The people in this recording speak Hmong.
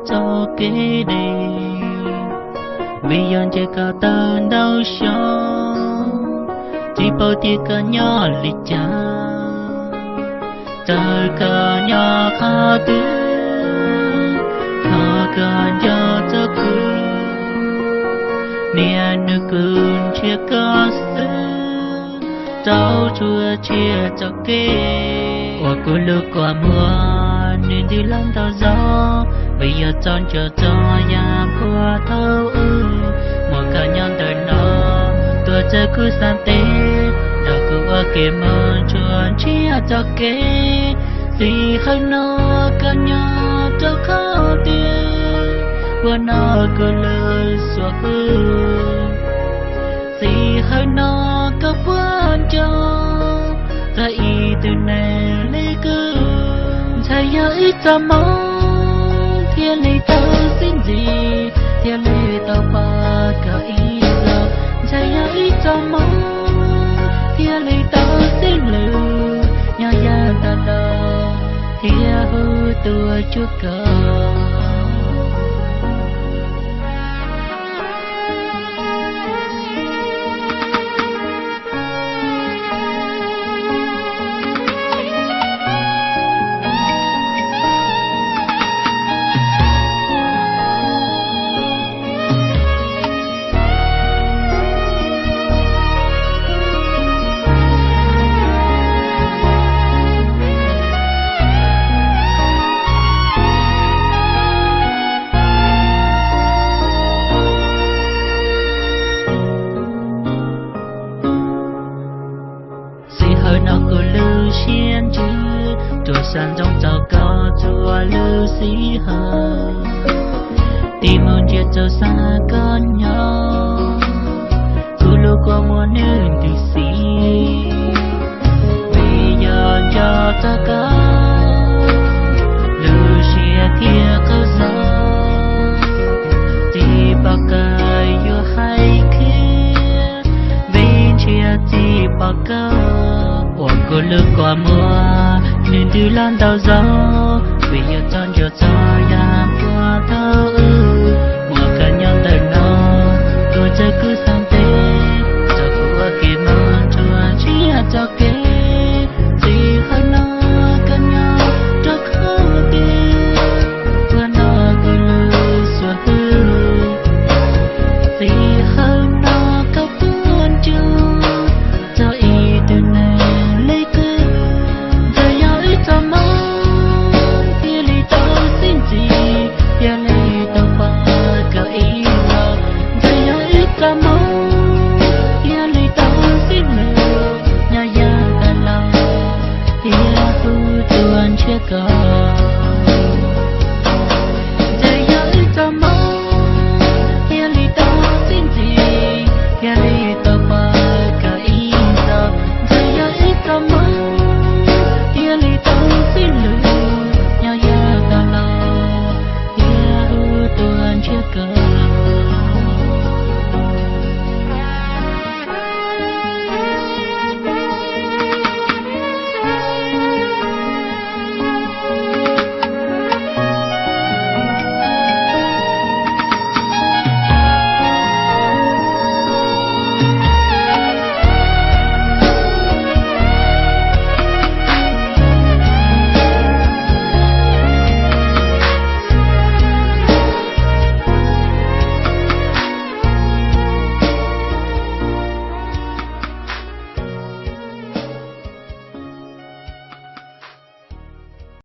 txoj kev deb, vim yog ntsib koj tau ntau xyoo, tsis paub tias koj nyob li cas, txawm koj nyob qhov twg, thov koj nco txog kuv. Niaj hnub kuv nrhiav koj xwb, rau tsuas tshiab txoj kev uas kuv lub kua muag nws ntws los ntau zaus, vim yog txoj ncauj txoj yam puag thaum ub, muaj koj nyob ntawm no, tuaj txog kuv xav tes, nrog kuv ua ke mus tsuas tshiab txoj kev. Txij hauv no koj nyob rau qhov twg, ua no kuv lub suab hwj. Txij hauv no koj puas nco txog ib tug neeg li kuv? Ntshai yog ib txoj moo thiaj li tau xib ntxim, thiaj li tau pom koj ib zaug. Ntshai yog ib txoj moo thiaj li tau xib lws, nyob yam tas los thiaj hu tuaj cuag koj. Xij hawm no kuv lub siab ntsws, rua xav ntsoov txog koj txhua lub sij hawm. Tig mus ntsia txog xav koj nyob, kuv lub kua muag nws ntws xis, vim yog nco txog koj, lub siab thiaj qaug zog. Tsis pom koj yuav hais khib, vim ntshiab tsis pom koj, uas kuv lub kua muag nws ntws los ntau zaus, vim yog txoj ncauj txoj